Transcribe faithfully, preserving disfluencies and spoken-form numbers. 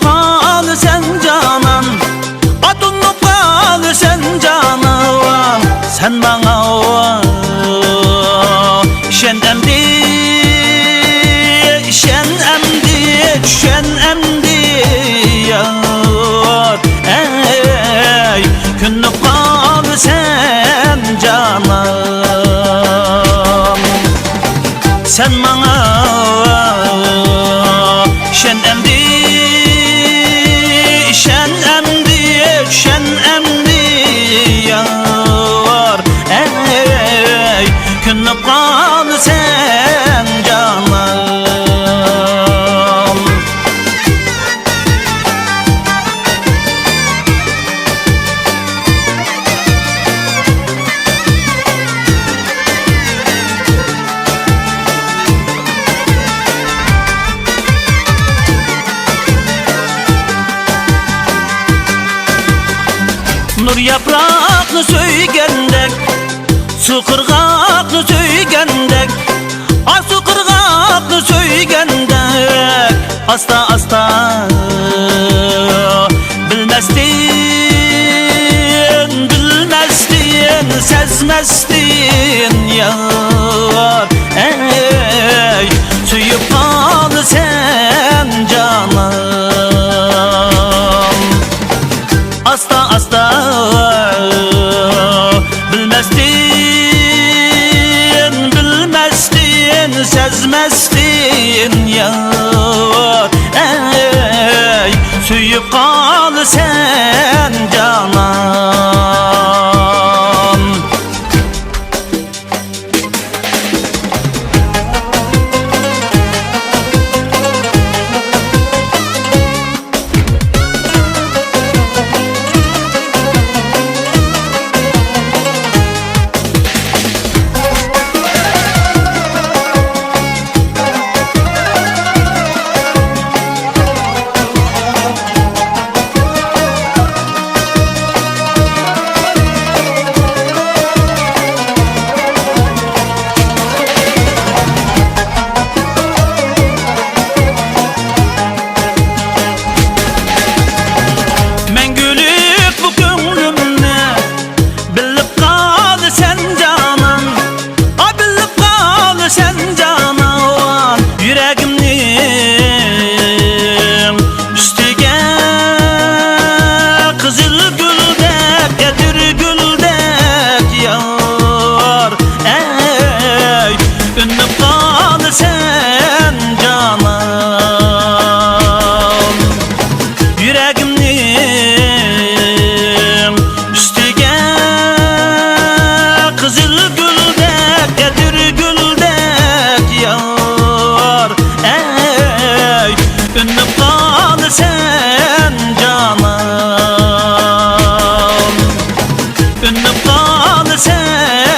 قالىسەن جانان، ئاتۇنۇپ قالىسەن جانان، سەن ماڭا ئىشەن ئەمدى، ئىشەن ئەمدى، چۈشەن ئەمدى يار. ئەي، كۆنۈپ قالىسەن جانان. سەن ماڭا ئىشەن ئەمدى، ئىشەن ئەمدى، چۈشەن ئەمدى يار. ئەي، كۆنۈپ قالىسەن جانان. نۇر ياپراقنى سۆيگەندەك، سۇ قىرغاقنى سۆيگەندەك، ئاسۇ قىرغاقنى سۆيگەندەك، ئاستا ئاستا بىلمەستىن، بىلمەستىن، سەزمەستىن يار، ئەي، سۆيۈپ قالىسەن جانان. ئاستا ئاستا بىلمەستىن، بىلمەستىن، سەزمەستىن يار، ئەي، سۆيۈپ قالىسەن جانان. مەڭگۈلۈك بۇ كۆڭلۈمنى بىلىپ قالىسەن جانان، ئا، بىلىپ قالىسەن جانان. يۈرەگىمنىڭ ئۈستىگە قىزىل گۈلدەك، ئەتىر گۈلدەك يار، ئەي، ئۈنۈپ قالىسەن جانان. يۈرەگىمنىڭ ئۈستىگە قىزىل گۈلدەك، ئەتىر گۈلدەك يار، ئەي، ئۈنۈپ قالىسەن جانان، ئۈنۈپ قالىسەن